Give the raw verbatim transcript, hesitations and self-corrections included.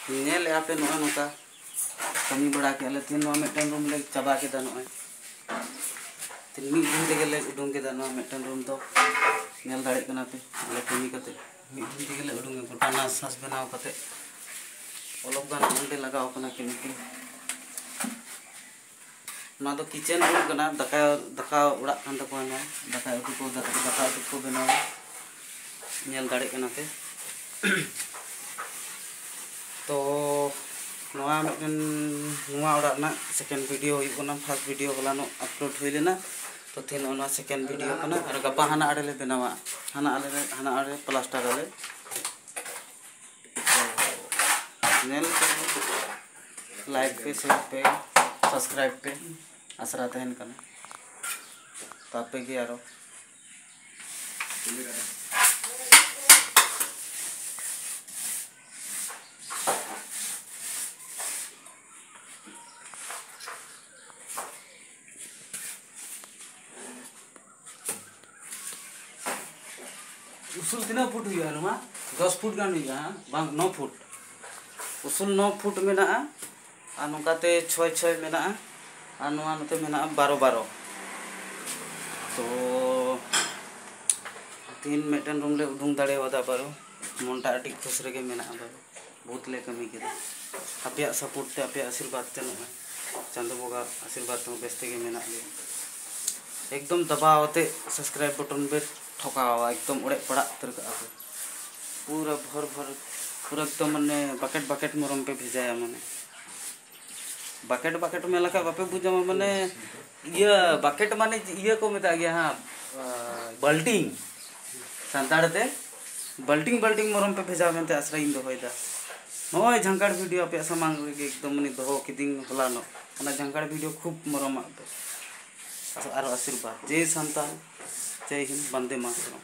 ᱧᱮᱞᱮᱫᱼᱟ ᱯᱮ ᱱᱚᱜᱼᱚᱭ ᱱᱚᱝᱠᱟ ᱠᱟᱹᱢᱤ ᱵᱟᱲᱟ ᱠᱮᱫᱼᱟ ᱞᱮ᱾ ᱛᱤᱱ ᱱᱚᱣᱟ ᱢᱤᱫᱴᱮᱱ ᱨᱩᱢ ᱞᱮ ᱪᱟᱵᱟ ᱠᱮᱫᱟ, ᱱᱚᱜᱼᱚᱭ ᱛᱤᱱ ᱢᱤᱫ ᱫᱤᱱ ᱛᱮᱜᱮ ᱞᱮ ᱩᱰᱩᱝ ᱠᱮᱫᱟ ᱱᱚᱣᱟ ᱢᱤᱫᱴᱮᱱ ᱨᱩᱢ ᱫᱚ᱾ ᱧᱮᱞ ᱫᱟᱲᱮᱭᱟᱜ ᱠᱟᱱᱟ ᱯᱮ ᱟᱞᱮ ᱠᱟᱹᱢᱤ ᱠᱟᱛᱮ ᱢᱤᱫ ᱫᱤᱱ ᱛᱮᱜᱮ ᱞᱮ ᱩᱰᱩᱝ ᱠᱮᱫᱟ, ᱜᱚᱴᱟ ᱱᱟᱥ ᱱᱟᱥ ᱵᱮᱱᱟᱣ ᱠᱟᱛᱮ ᱚᱞᱚᱜ ᱜᱟᱱ ᱚᱸᱰᱮ ᱞᱟᱜᱟᱣ ᱠᱟᱱᱟ ᱠᱤᱱ ᱩᱱᱠᱤᱱ᱾ ᱱᱚᱣᱟ ᱫᱚ ᱠᱤᱪᱮᱱ ᱨᱩᱢ ᱠᱟᱱᱟ, ᱫᱟᱠᱟ ᱫᱟᱠᱟ ᱚᱲᱟᱜ ᱠᱟᱱ ᱛᱟᱠᱚᱣᱟ᱾ ᱱᱚᱣᱟ ᱫᱟᱠᱟ ᱩᱛᱩ ᱠᱚ ᱫᱟᱠᱟ ᱫᱟᱠᱟ ᱩᱛᱩ ᱠᱚ ᱵᱮᱱᱟᱣᱟ, ᱧᱮᱞ ᱫᱟᱲᱮᱭᱟᱜ ᱠᱟᱱᱟ ᱯᱮ᱾ ᱛᱚ ᱱᱚᱣᱟ ᱢᱤᱫᱴᱮᱱ ᱱᱚᱣᱟ ᱚᱲᱟᱜ ᱨᱮᱱᱟᱜ ᱥᱮᱠᱮᱱᱰ ᱵᱷᱤᱰᱤᱭᱳ ᱦᱩᱭᱩᱜ ᱠᱟᱱᱟ᱾ ᱯᱷᱟᱥᱴ ᱵᱷᱤᱰᱤᱭᱳ ᱦᱚᱞᱟᱱᱚᱜ ᱟᱯᱞᱳᱰ ᱦᱩᱭ ᱞᱮᱱᱟ, ᱛᱚ ᱛᱮᱦᱮᱧ ᱱᱚᱜᱼᱚ ᱱᱚᱣᱟ ᱥᱮᱠᱮᱱᱰ ᱵᱷᱤᱰᱤᱭᱳ ᱠᱟᱱᱟ᱾ ᱟᱨ ᱜᱟᱯᱟ ᱦᱟᱱᱟ ᱟᱲᱮ ᱞᱮ ᱵᱮᱱᱟᱣᱟ, ᱦᱟᱱᱟ ᱟᱲᱮ ᱨᱮ ᱦᱟᱱᱟ ᱟᱲᱮ ᱯᱞᱟᱥᱴᱟᱨ ᱟᱞᱮ᱾ ᱛᱚ ᱧᱮᱞ ᱯᱮ, ᱞᱟᱭᱤᱠ ᱯᱮ, ᱥᱮᱭᱟᱨ ᱯᱮ, ᱥᱟᱵᱥᱠᱨᱟᱭᱤᱵ ᱯᱮ, ᱟᱥᱨᱟ ᱛᱟᱦᱮᱱ ᱠᱟᱱᱟ᱾ ᱛᱚ ᱟᱯᱮ ᱜᱮ ᱟᱨᱚ ᱩᱥᱩᱞ ᱛᱤᱱᱟᱹᱜ ᱯᱷᱩᱴ ᱦᱩᱭᱩᱜᱼᱟ? ᱱᱚᱣᱟ ᱫᱚᱥ ᱯᱷᱩᱴ ᱜᱟᱱ ᱦᱩᱭᱩᱜᱼᱟ, ᱦᱮᱸ? ᱵᱟᱝ, ᱱᱚ ᱯᱷᱩᱴ᱾ ᱩᱥᱩᱞ ᱱᱚ ᱯᱷᱩᱴ ᱢᱮᱱᱟᱜᱼᱟ, ᱟᱨ ᱱᱚᱝᱠᱟᱛᱮ ᱪᱷᱚᱭ ᱪᱷᱚᱭ ᱢᱮᱱᱟᱜᱼᱟ, ᱟᱨ ᱱᱚᱣᱟ ᱱᱚᱛᱮ ᱢᱮᱱᱟᱜᱼᱟ ᱵᱟᱨᱚ ᱵᱟᱨᱚ᱾ ᱛᱚ ᱛᱤᱦᱤᱧ ᱢᱤᱫᱴᱮᱱ ᱨᱩᱢ ᱞᱮ ᱩᱰᱩᱝ ᱫᱟᱲᱮᱣᱟᱫᱟ ᱵᱟᱨᱚ, ᱢᱚᱱᱴᱟ ᱟᱹᱰᱤ ᱠᱷᱩᱥ ᱨᱮᱜᱮ ᱢᱮᱱᱟᱜᱼᱟ ᱵᱟᱨᱚ᱾ ᱵᱚᱦᱩᱛ ᱞᱮ ᱠᱟᱹᱢᱤ ᱠᱮᱫᱟ᱾ ᱟᱯᱮᱭᱟᱜ ᱥᱟᱯᱳᱨᱴ ᱛᱮ, ᱟᱯᱮᱭᱟᱜ ᱟᱥᱤᱨᱵᱟᱫᱽ ᱛᱮ ᱱᱚᱜᱼᱚᱭ ᱪᱟᱸᱫᱚ ᱵᱚᱸᱜᱟ ᱟᱥᱤᱨᱵᱟᱫᱽ ᱛᱮᱦᱚᱸ ᱵᱮᱥ ᱛᱮᱜᱮ ᱢᱮᱱᱟᱜ ᱞᱮᱭᱟ᱾ ᱮᱠᱫᱚᱢ ᱫᱟᱵᱟᱣ ᱟᱛᱮ ᱥᱟᱵᱥᱠᱨᱟᱭᱤᱵ ᱵᱚᱴᱚᱱ ᱯᱮ ᱴᱷᱚᱠᱟᱣᱟ, ᱮᱠᱫᱚᱢ ᱚᱲᱮᱡ ᱯᱟᱲᱟᱜ ᱩᱛᱟᱹᱨ ᱠᱟᱜᱼᱟ ᱯᱮ᱾ ᱯᱩᱨᱟᱹ ᱵᱷᱚᱨ ᱵᱷᱚᱨ, ᱯᱩᱨᱟᱹ ᱮᱠᱫᱚᱢ ᱢᱟᱱᱮ ᱵᱟᱠᱮᱴ ᱵᱟᱠᱮᱴ ᱢᱮᱨᱚᱢ ᱯᱮ ᱵᱷᱮᱡᱟᱭᱟ, ᱢᱟᱱᱮ ᱵᱟᱠᱮᱴ ᱵᱟᱠᱮᱴ ᱢᱮᱱ ᱞᱮᱠᱷᱟᱡ ᱵᱟᱯᱮ ᱵᱩᱡᱟ, ᱢᱟᱱᱮ ᱤᱭᱟᱹ ᱵᱟᱠᱮᱴ ᱢᱟᱱᱮ ᱤᱭᱟᱹ ᱠᱚ ᱢᱮᱛᱟᱜ ᱜᱮᱭᱟ ᱦᱟᱸᱜ, ᱵᱟᱞᱴᱤᱝ᱾ ᱥᱟᱱᱛᱟᱲ ᱛᱮ ᱵᱟᱞᱴᱤᱝ ᱵᱟᱞᱴᱤᱝ ᱢᱮᱨᱚᱢ ᱯᱮ ᱵᱷᱮᱡᱟ ᱢᱮᱱᱛᱮ ᱟᱥᱨᱟᱧ ᱫᱚᱦᱚᱭᱮᱫᱟ᱾ ᱱᱚᱜᱼᱚᱭ ᱡᱷᱟᱱᱠᱟᱲ ᱵᱷᱤᱰᱤᱭᱳ ᱟᱯᱮᱭᱟᱜ ᱥᱟᱢᱟᱝ ᱨᱮᱜᱮ ᱮᱠᱫᱚᱢ ᱩᱱᱤ ᱫᱚᱦᱚ ᱠᱤᱫᱤᱧ ᱦᱚᱞᱟᱱᱚᱜ᱾ ᱚᱱᱟ ᱡᱷᱟᱱᱠᱟᱲ ᱵᱷᱤᱰᱤᱭᱳ ᱠᱷᱩᱵ ᱢᱮᱨᱚᱢᱟᱜ ᱫᱚ᱾ ᱟᱨᱚ ᱟᱥᱤᱨᱵᱟᱫᱽ᱾ ᱡᱮᱭ ᱥᱟᱱᱛᱟᱲ, ᱡᱮᱭ ᱦᱤᱱᱫ, ᱵᱟᱱᱫᱮ ᱢᱟᱛᱚᱨᱚᱢ᱾